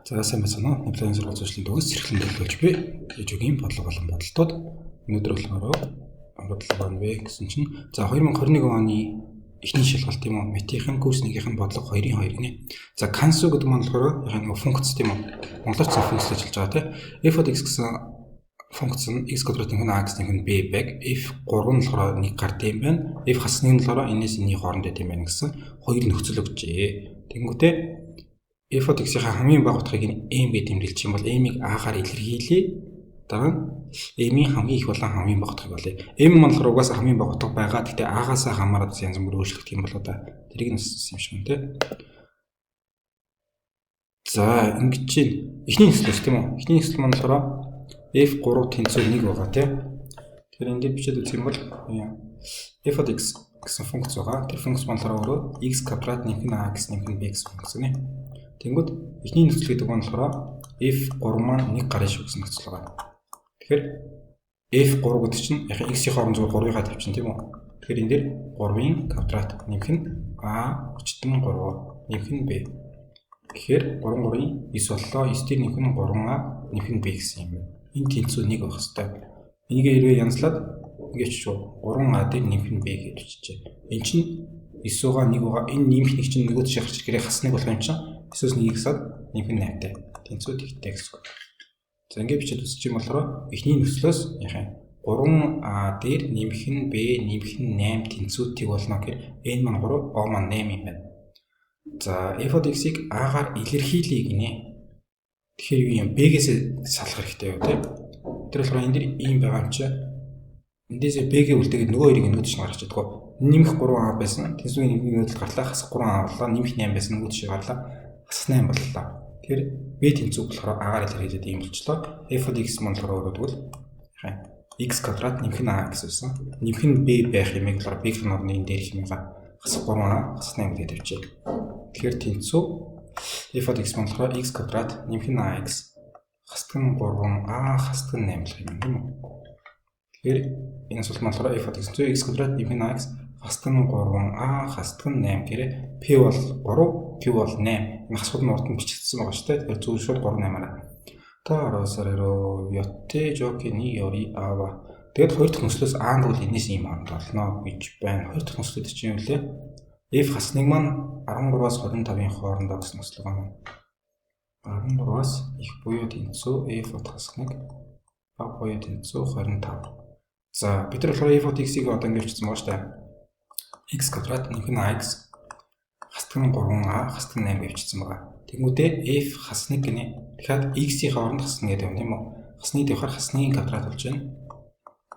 За сайн байцгаана уу? Нэмлэгийн сургууль зуршлын төгс зэрэглэн төлөөлж би ээжүгийн бодлого болон бодолтууд өнөөдөр болохоор бодлого байна вэ гэсэн чинь за 2021 оны эхний шалгалт тийм үү? Матийн курс 1-ийн бодлого 2-ын 2 гинэ. За кансу гэдэг маань болохоор яг нэг функц тийм үү? Монголоор ч функц гэж хэлж байгаа тийм. F of x гэсэн функц нь x квадрат нэмэх нь ax нэмэх нь b байг. F3 нь болохоор 1 гард юм байна. F хас 1 нь болохоор энэс энэний хооронд юм байна гэсэн хоёр нөхцөл өгчээ. Тэнгүүтээ f of x-ийн хамгийн бага утгыг нь m гэж тэмдэглэж юм бол m-ийг a-гаар илэрхийлье. Дараа нь m-ийн хамгийн их болон хамгийн бага утгыг олъё. M маань болохоор угаасаа хамгийн бага утга байгаа. Гэхдээ a-гаасаа хамаарат бас янз бүр өөрчлөгдөх юм болоо да. Тэрийг нь юм шиг байна те. За ингэж чинь эхний нөхцөл тийм үү? Эхний нөхцөл маань болохоор f3 тэнцүү 1 байгаа тийм. Тэгэхээр энэ дээр бичээд үзэх юм бол f of x гэсэн функц байгаа. Тэр функц маань болохоор өөрөө x квадрат нэмэх нь ax нэмэх нь b гэсэн функц нэ. Тэнгүүд эхний нөхцөл гэдэг нь болохоор f3 маань 1 гарын шүү гэсэн нөхцөл байгаа. Тэгэхээр f3 гэдэг чинь яг x-ийн хооронд зүгээр 3-ыг тавьчихна тийм үү? Тэгэхээр энэ дээр 3-ын квадрат нэмэх нь a хүчтэн 3 нэмэх нь b. Тэгэхээр 3 3-ын 9 боллоо. 9 дээр нэмэх нь 3a нэмэх нь b гэсэн юм байна. Энэ тэнцүү 1 байх хэвээр. Энийг хэрвээ янзлаад ингэж шүү. 3a дээр нэмэх нь b гэж биччихэ. Энэ чинь 9 байгаа 1 байгаа. Энэ нэмэх нэг чинь нөгөө тийш гарч ирэхээр хас 1 болох юм чинь 9-өөс 1-ийг хасаад нэмэх нь 8-тай. Тэнцүү тэгтэй гэсэн үг. За ингэ бичээд үзчих юм болохоор эхний нөхцлөөс яхаа 3a дээр нэмэх нь b нэмэх нь 8 тэнцүү тэг болно гэхээр n маань 3, o маань 8 юм байна. За f of x-ийг a-гаар илэрхийлье гинэ. Тэгэхээр юу юм b-гээс салах хэрэгтэй юу те. Тэр болохоор энэ дэр ийм байгаа юм чи эндээсээ b-гээ үлдээгээд нөгөө хоёрыг нөгөө тийш гаргаж чаддаггүй. Нэмэх 3a байсан. Тэнцвэрийн нэмэх нүүдэл гарлаа. Хасах 3a боллоо. Нэмэх 8 байсан нөгөө тийш гарлаа. Хасах 8 боллоо. Тэгэхээр b тэнцүү болохоор a-гаар илэрхийлээд ийм болчлоо. F of x маань болохоор өөрөөр тэгвэл x квадрат нэмэх нь a гэсэн байсан. Нэмэх нь b байх юмыг болохоор b-ийн орны энэ дээрх юмгаа хасах 3a хасах 8 гэж тавьчихъя. Тэгэхээр тэнцүү f of x маань болохоор x квадрат нэмэх нь ax хасдаг нь 3a хасдаг нь 8 болох юм тийм үү? Тэгэхээр энэ асуулт маань болохоор f of x x квадрат нэмэх нь ax хасдаг нь 3a хасдаг нь 8 гэрээ p бол 3, q бол 8. Энэ хасгууд нь урд нь бичигдсэн байгаа шүү дээ. Тэгэхээр зөв шууд 3 8-аараа. Та 6 ёте жоки ни ёри ава. Тэгэд хоёр дахь нөхцлөөс а нь тэгвэл энэс ийм хооронд болно гэж байна. Хоёр дахь нөхцөлд чинь юу лээ? F хас 1 маань 13-аас 25-ын хоорондоо гэсэн нөхцөл байгаа юм. 13-аас их буюу тэнцүү f хас 1 бага буюу тэнцүү 25. За бид нар болохоор f of x-ийг одоо ингэж бичсэн байгаа шүү дээ. X квадрат нэмэх нь ax хасдаг нь 3a хасдаг нь 8 гэж бичсэн байгаа. Тэнгүүдээ f хас 1 гинэ. Тэгэхээр x-ийн хооронд хасна гэдэг юм тийм үү? Хасны тавихаар хасны квадрат болж байна.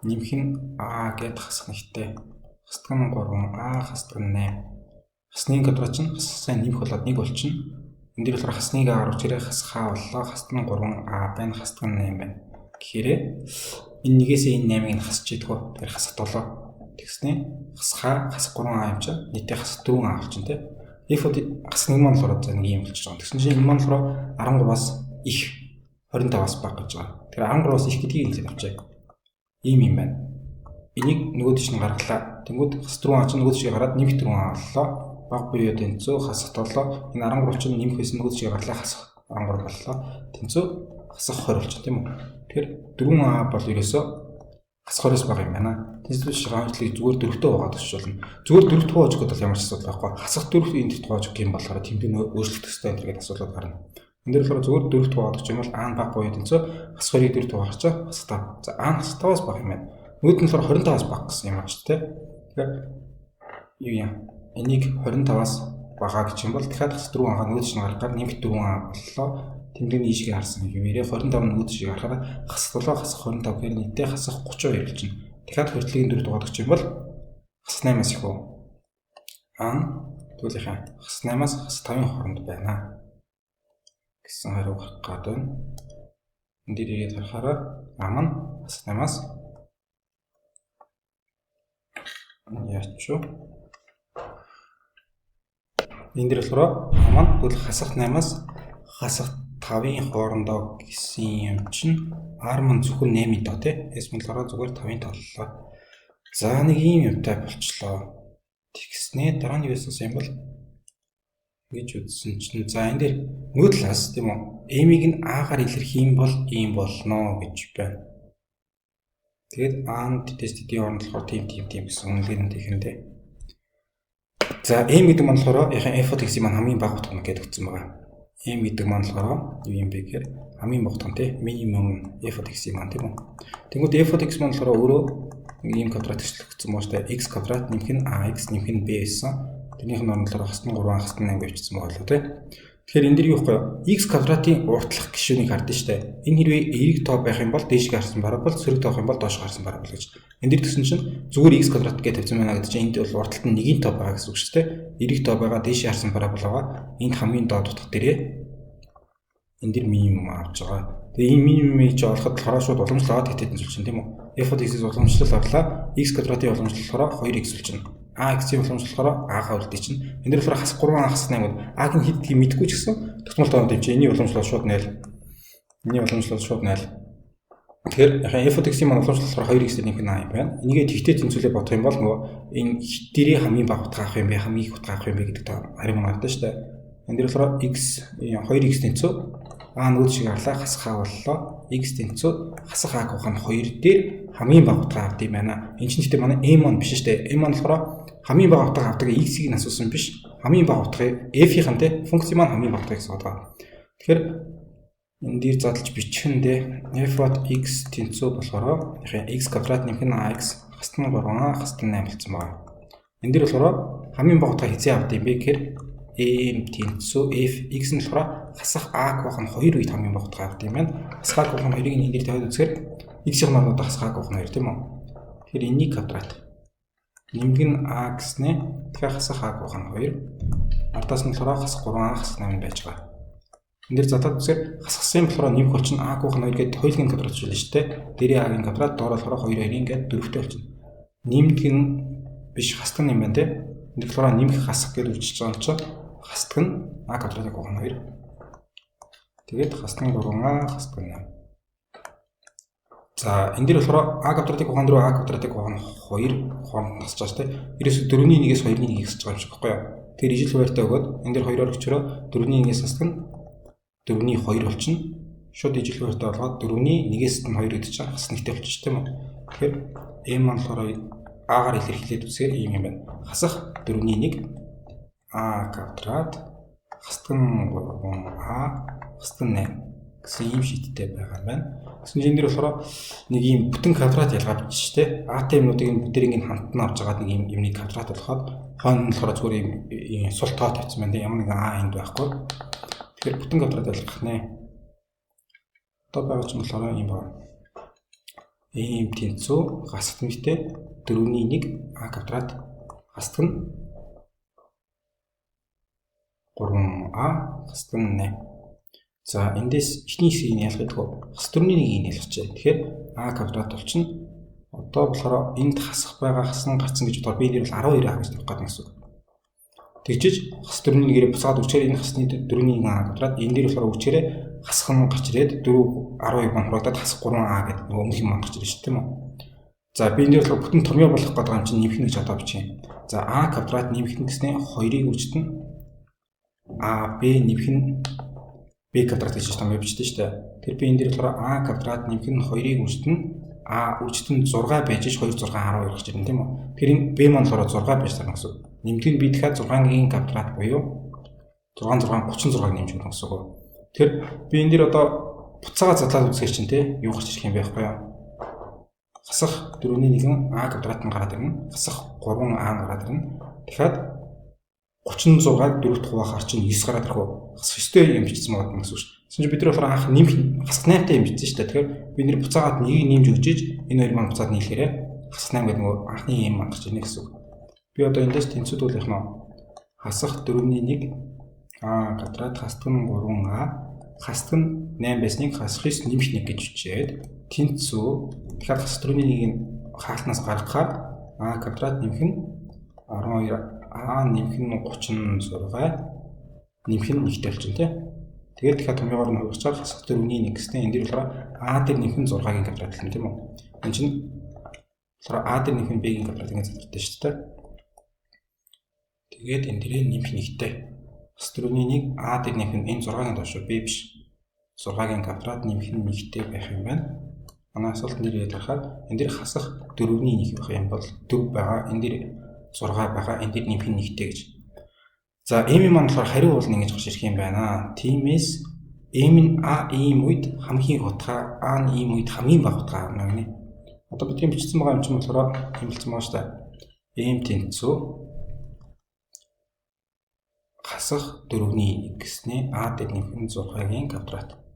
Нэмэх нь a гэд хасах нэгтэй. Хасдаг нь 3a хасдаг нь 8. Хасны квадрат чинь хассан нэмэх болоод 1 болчихно. Энэ дээр болохоор хасныг а гаргаж ирээ хасах а боллоо. Хасдаг нь 3a байна, хасдаг нь 8 байна. Тэгэхээр энэ нэгээс энэ 8-ыг нь хасч идэггүй. Тэгэхээр хасах 7. Тэгснэ хасхаа хасах 3a юм чинь нийтээ хасах 4a болчихно тийм. F хас нэг маань болохоор за нэг юм болчихж байгаа. Тэгсэн чинь энэ маань болохоор 13-аас их 25-аас бага гэж байгаа. Тэгэхээр 13-аас их гэдгийг хэлээд авчаа. Ийм юм байна. Энийг нөгөө тийш нь гаргалаа. Тэнгүүд хас 4a чинь нөгөө тийш гараад нэмэх 4a боллоо. Бага буюу тэнцүү хасах 7. Энэ 13 чинь нэмэх байсан нөгөө тийш гарлаа хасах 13 боллоо. Тэнцүү хасах 20 болчих тийм үү. Тэгэхээр 4a бол ерөөсөө хасах 20-оос бага юм байна. Тэсвч хоёртлыг зүгээр дөрөвтөө хуваагаад өсч болно. Зүгээр дөрөвт хувааж өгөхөд бол ямар ч асуудал байхгүй. Хасах дөрөв энэ дэвт хувааж өгөх юм болохоор тэмдэг өөрчлөгдөх ёстой энэ гэдэг асуудлууд гарна. Энэ дээр болохоор зүгээр дөрөвт хуваагаад өгч юм бол а нь бага буюу тэнцүү хасах 20-ыг дөрөвт хуваагач хасах 5. За а нь хасах 5-аас бага юм байна. Нөгөөд нь болохоор 25-аас бага гэсэн юм байна шүү дээ. Тэгэхээр юу юм? Энийг 25-аас бага гэж юм бол дахиад хасах 4 а нөгөөд чинь гаргахаар нэмэх 4 а боллоо. Тэмдэг нь ийшээ харсан юм. 25 нөгөөд шиг харахаар хасах 7 хасах 25 гэхээр нийтдээ хасах 32 болчихно. Дахиад хүртлэгийн дөрөв дугаар өгч юм бол хас 8-аас их үү? Ан тэгвэл хас 8-аас хас 5-ын хооронд байна гэсэн хариу гарах гад байна. Энд дээр ирээд харахаараа ам нь хас 8-аас яач юу? Энэ дээр болохоор ам нь тэгвэл хасах 8-аас хасах 5-ын хоорондоо гэсэн юм чинь R маань зөвхөн 8-ын тоо тий. S маань болохоор зүгээр 5-ын тооллоо. За нэг ийм юмтай болчлоо. Тэгснээ дараа нь юу байсан юм бол ингэж үзсэн чинь за энэ дээр нөгөө талаас тийм үү? M-ийг нь A-гаар илэрхийлэх юм бол ийм болно гэж байна. Тэгээд A нь тэтэс тэдийн оронд болохоор тийм тийм тийм гэсэн үнэлгээ нь тийхэндээ. За, M гэдэг маань болохоор яхан f of x-ийн маань хамгийн бага утга нь гэдээ өгсөн байгаа. M гэдэг маань болохоор юу юм бэ гэхээр хамгийн бага утга нь, тий, минимум f of x-ийн маань, тийм үү. Тэнгүүд f of x маань болохоор өөрөө ийм квадрат гэжлэгдсэн байна шүү дээ. X квадрат нэмэх нь ax нэмэх нь b байсан. Тэрнийх нь оронд болохоор хасна 3, хасна 8 гэвчсэн байгаа л тий. Тэгэхээр энэ дэр юу вэ? X квадратын уртлах гишүүнийг хардсан шүү дээ. Энэ хэрвээ эерэг тоо байх юм бол дээш гарсан парабол, сөрөг тоо байх юм бол доош гарсан парабол гэж. Энэ дэр төсөн чинь зүгээр x квадрат гэж тавьсан байна гэдэг чинь энд бол уртлалт нь нэгийн тоо байгаа гэсэн үг шүү дээ. Эерэг тоо байгаа, дээш харсан парабол байгаа. Энд хамгийн доод утга дээрээ энэ дэр минимум авч байгаа. Тэгээ энэ минимумыг чи олоход болохоор шууд уламжлал аваад хэтэд нь чинь, тийм үү? F of x-ээс уламжлал авлаа. X квадратын уламжлал болохоор 2x болчихно. A x-ийн уламжлал болохоор a-гаа үлдээ чинь. Энэ дэр болохоор хас 3 а хас 8 гэдэг. А-г нь хэд гэдгийг мэдэхгүй ч гэсэн тогтмол тоонууд юм чи энэний уламжлал шууд 0. Энэний уламжлал шууд 0. Тэгэхээр яхаа f of x-ийн маань уламжлал болохоор 2x дээр нэмэх нь а юм байна. Энийгээ тэгтээ тэнцвүүлээ бодох юм бол нөгөө энэ хит дээрээ хамгийн бага утга авах юм бэ, хамгийн их утга авах юм бэ гэдэг та харин мөн гардаг шүү дээ. Энэ дээр болохоор x 2x тэнцүү а нүүд шиг гарлаа, хасах а боллоо. X тэнцүү хасах а гох нь 2 дээр хамгийн бага утга авд юм байна. Энэ чинь гэхдээ манай m маань биш шүү дээ. M маань болохоор хамгийн бага утга авдаг x-ийг нь асуусан биш. Хамгийн бага утгыг f-ийн те функц маань хамгийн бага утгыг асууад байгаа. Тэгэхээр энэ дээр задлж бичихэндээ f of x тэнцүү болохоор яг x квадрат нэмэх нь ax хасна 3 а хасна 8 болсон байгаа. Энэ дээр болохоор хамгийн бага утга хэзээ авд юм бэ гэхээр m тэнцүү f x нь болохоор хасах а гох нь 2 үед хамгийн бага утга авд юм байна. Хасах а гох нь 2-ыг энэ дээр тавиад үзэхээр x-ийн оронд хасах а гох нь 2, тийм үү. Тэгэхээр энэний квадрат нэмэг нь а гэснээ тэгэхээр хасах а гох нь 2, ардаас нь болохоор хасах 3 а хасах 8 байж байгаа. Энэ дэр задаад үзэхээр хасгасан болохоор нэмэх болчихно, а гох нь 2 гэдэг хоёулын квадрат шилнэ шүү дээ. Дээрээ а-гийн квадрат, доор болохоор 2 2-ын гээд дөрөвтэй болчихно. Нэмдэг нь биш, хасдаг юм байна те. Энэ болохоор нэмэх хасах гэж үчиж байгаа юм чинь хасдаг нь а квадратыг гох нь 2. Тэгээд хасдаг нь 3 а хасдаг нь 8. За, энэ дэр болохоор а квадратыг ухаан 4, а квадратыг ухаан 2 хооронд хасж байгаа шүү дээ. Ерөөсө 4-ний 1-ээс 2-ны 1-ийг хасж байгаа юм шиг баггүй юу? Тэгэхээр ижил хуваарьтай өгөөд энэ дэр 2-оор өчрөө 4-ний 1-ээс хасдаг нь 4-ний 2 болчихно. Шууд ижил хуваарьтай болгоод 4-ний 1-ээс нь 2 гэдэг чинь хас нэгтэй болчих тийм үү? Тэгэхээр m маань болохоор а-гаар илэрхийлээд үзэхээр ийм юм байна. Хасах 4-ний 1 а квадрат хасдаг нь 3 а хасдаг нь 8 гэсэн ийм шийдтэй байгаа юм байна. Гэсэн чинь энэ дэр болохоор нэг ийм бүтэн квадрат ялгаа бичиж тэ. А-тай юмнуудыг нь бүгдэрийг нь хамтан авч байгаа нэг ийм юмны квадрат болоход хойно нь болохоор зүгээр ийм сул тоо тавьсан байна. Ямар нэгэн а энд байхгүй. Тэгэхээр бүтэн квадрат ялгах нэ. Одоо байгаа чинь болохоор ийм байна. Ийм тэнцүү гасах тэмдэгтэй 4-ний 1 а квадрат хасдаг нь 3а хасдаг нь 8. За, эндээс эхний хэсгийг нь ялах гэдэг. Хас 4-ний 1-ийг ялгачихъя. Тэгэхээр а квадрат болчихно. Одоо болохоор энд хасах байгаа хасан гарцсан гэж бодохоор би энэ бол 12 а гэж тавих гэдэг гэсэн үг. Тэгжиж хас 4-ний 1-ээр буцаад үчээр энэ хасны 4-ний 1 а квадрат энэ дээр болохоор үчээрээ хасах нь гарч ирээд 4 12 маань хураагдаад хасах 3а гэдэг нөгөө өмнөх юм маань гарч ирж шүү дээ, тийм үү. За, би энэ дээр болохоор бүтэн томьёо болгох гэдэг юм чинь нэмэх нь гэж одоо бичих юм. За, а квадрат нэмэх нь гэснээр 2-ыг үржитэн а б нэмэх нь b квадрат гэж томьёо бичдэг шүү дээ. Тэр би энэ дээр болохоор а квадрат нэмэх нь 2-ыг үржитэн а үржитэн 6 байж 2 6 12 гарч ирнэ, тийм үү. Тэр энэ b маань болохоор 6 байж таарна гэсэн үг. Нэмдэг нь би тэгэхээр 6-гийн квадрат буюу 6 6 36-г нэмж өгнө гэсэн үг. Тэр би энэ дээр одоо буцаага задлаад үзэхэр чинь те юу гарч ирэх юм бэ байхгүй юу? Хасах 4-ний 1 а квадрат нь гараад ирнэ. Хасах 3 а нь гараад ирнэ. Тэгэхээр 36-г 4-т хуваахаар чинь 9 гараад ирэх үү? Хасах 9-тэй юм бичсэн байгаа гэсэн үг шүү. Тэгсэн чинь бид нар болохоор анх нэмэх хасах 8-тай юм бичсэн шүү дээ. Тэгэхээр бид нэр буцаагаад нэгийг нэмж өгч иж энэ хоёр маань буцаад нийлэхээрээ хасах 8 гэдэг нөгөө анхны юм маань гарч ирнэ гэсэн үг. Би одоо эндээс тэнцвүүд явах нь хасах 4-ний 1 а квадрат хасдаг нь 3а хасдаг нь 8 байсныг хасах 9 нэмэх 1 гэж бичээд тэнцүү. Тэгэхээр хасах 4-ний 1-ийг хаалтнаас гаргахаар а квадрат нэмэх нь 12 а нэмэх нь 36 нэмэх нь 1-тэй болчихно тий. Тэгээд дахиад томьёогоор нь хувирчаар хасах 4-ний 1 гэснээр энэ дэр болохоор а дээр нэмэх нь 6-гийн квадрат болно, тийм үү. Энэ чинь болохоор а дээр нэмэх нь b-гийн квадрат ингэ задартай шүү дээ. Тэгээд энэ дэрээ нэмэх 1-тэй. Хасах 4-ний 1 а дээр нэмэх нь энэ 6-гийн доош, b биш. 6-гийн квадрат нэмэх нь 1-тэй байх юм байна. Манай асуулт нэр харахад энэ дээр хасах 4-ний 1 байх юм бол 4 байгаа, энэ дээр 6 байгаа, энэ дээр нэмэх нь 1-тэй гэж. За m маань болохоор хариу бол ингэж гарч ирэх юм байна. Тиймээс m нь а ийм үед хамгийн их утгаа, а нь ийм үед хамгийн бага утгаа авна гэнэ. Одоо бидний бичсэн байгаа юм чинь болохоор хэмэлцсэн байгаа шүү дээ. M тэнцүү хасах 4-ний 1 гэснээ а дээр нэмэх нь 6-гийн квадрат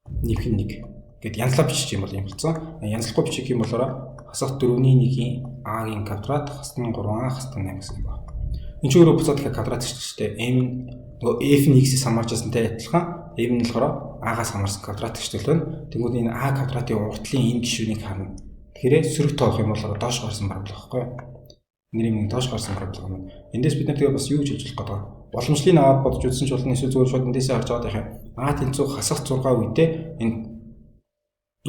нэмэх нь 1 гэд янзлаа бичих юм бол юм болсон. Янзлахгүй бичих юм болохоор хасах 4-ний 1-ийн а-гийн квадрат хасна 3а хасна 8 гэсэн юм байна. Энд чинь өөрөө буцаад дахиад квадрат шүү дээ. M нөгөө f нь x-ээс хамаарч байсантай адилхан m нь болохоор а-гаас хамаарсан квадрат гişтэл байна. Тэнгүүд энэ а квадратын уртлын энэ гишүүнийг харна. Тэгэхээр сөрөг тоох юм бол доош гарсан парабола байхгүй юу? Нэр юм доош гарсан парабола юм. Эндээс бид нар тэгээ бас юу гэж хэлж болох гэдэг вэ? Боломжлыг аваад бодож үзсэн ч болно, эсвэл зүгээр шууд эндээсээ харж байгаа юм. А тэнцүү хасах 6 үедээ энэ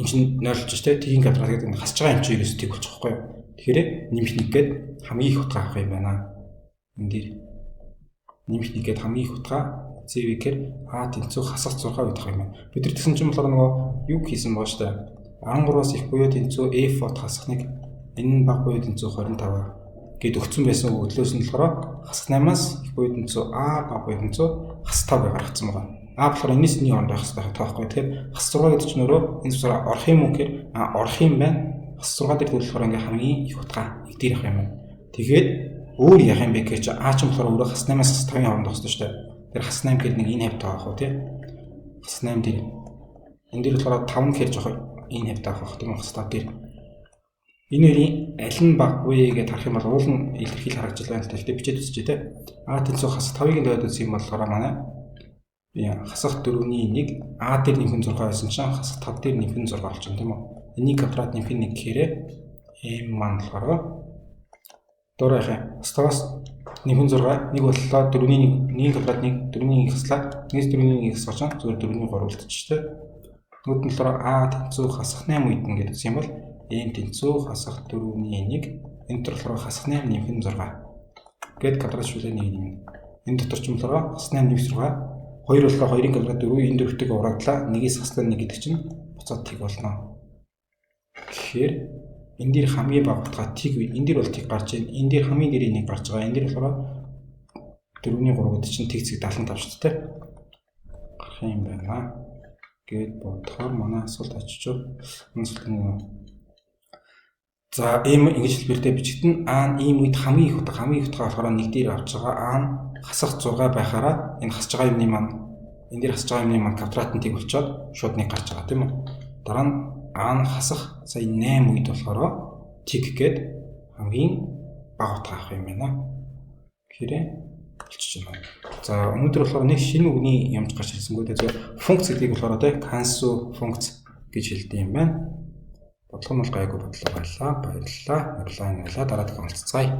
чинь 0 болж штэ тгийн квадрат гэдэг энэ хасж байгаа юм чи ерөөс тэг болчих واخгүй юу. Тэгэхээр нэмэх 1 гээд хамгийн их утга авах юм байна. Энэ дээр нэмэх 1 гээд хамгийн их утга CV гэхээр а тэнцүү хасах 6 үед авах юм байна. Бид нар тэгсэн чинь болохоор нөгөө юу хийсэн баа штэ. 13-аас их буюу тэнцүү f бот хасах 1 энэ нь бага буюу тэнцүү 25 гэд өгцөн байсан өглөөс нь болохоор хасах 8-аас их буюу тэнцүү а бага буюу тэнцүү хас 5 гэж гаргацсан байгаа. А болохоор энэс энэний хооронд байх хэрэгтэй таахгүй. Тэгэхээр хас 6 гэдэг чинь өөрөө энэ зураг орох юм уу гэхээр а орох юм байна. Хас 6 дээр болохоор ингээ хамгийн их утга нэг дээр явах юм байна. Тэгээд өөр яах юм бэ гэхээр чи а ч болохоор өөрөө хас 8-аас хас 5-ын хооронд байх хэрэгтэй шүү дээ. Тэр хас 8 гэхээр нэг энэ хавьд байгаа хөө тий. Хас 8 дээр. Энэ дээр болохоор 5 гэхээр жоох энэ хавьд авах тийм үү хас 5 дээр. Энэ хоёрын аль нь бага вэ гэдээ харах юм бол уул нь илэрхийл харагдаж байна л та. Гэхдээ бичээд үзчихье те. А тэнцүү хас 5-ыг нь тавиад үзэх юм болохоор манай хасах 4-ний 1 а дээр нэмэх нь 6 байсан чинь хасах 5 дээр нэмэх нь 6 болчихно тийм үү. Энийг квадрат нэмэх нь 1 гэхээр m маань болохоор дөрөв яхаа 5-аас нэмэх нь 6 1 боллоо 4-ний 1 1 квадрат 1 4-ний 1 хаслаа 1-ээс 4-ний 1 хасгаж чинь зүгээр 4-ний 3 үлдчихэж тэ. Нүд нь болохоор а тэнцүү хасах 8 үед нь гэдэг юм бол m тэнцүү хасах 4-ний 1 энэ дотор болохоор хасах 8 нэмэх нь 6 гэд квадрат шүүлээ 1 нэмнэ. Энэ дотор ч юм болохоор хас 8 нэмэх 6 2 болохоор 2-ын квадрат 4 энэ дөрвтэйг урагдлаа 1-ээс хаслаа 1 гэдэг чинь буцаад тэг болно. Тэгэхээр энэ дээр хамгийн бага утга тэг энэ дээр бол тэг гарч байна. Энэ дээр хамгийн дээрээ 1 гарч байгаа. Энэ дээр болохоор 4-ний 3 гэдэг чинь тэг цэг 75 шүү дээ. Гарах юм байна. Гэт бодохоор манай асуулт очиж. Энэ асуулт нь за ийм ингэж хэлбэртэй бичигдэн а нь ийм үед хамгийн их утга болохоор 1 дээр авч байгаа. А нь хасах 6 байхаараа энэ хасж байгаа юмны маань энэ дээр хасж байгаа юмны маань квадрат нь тэг болчоод шууд 1 гарч байгаа тийм үү. Дараа нь а нь хасах сая 8 үед болохоор тэг гээд хамгийн бага утга авах юм байна. Тэгэхээр болчихж байна. За өнөөдөр болохоор нэг шинэ үгний юмж гарч ирсэнгүй дээ. Зөв функц гэдгийг болохоор тэ кансу функц гэж хэлдэг юм байна. Бодлого нь бол гайгүй бодлого байлаа. Баярлалаа. Баярлалаа. Дараа дахин уулзцаая.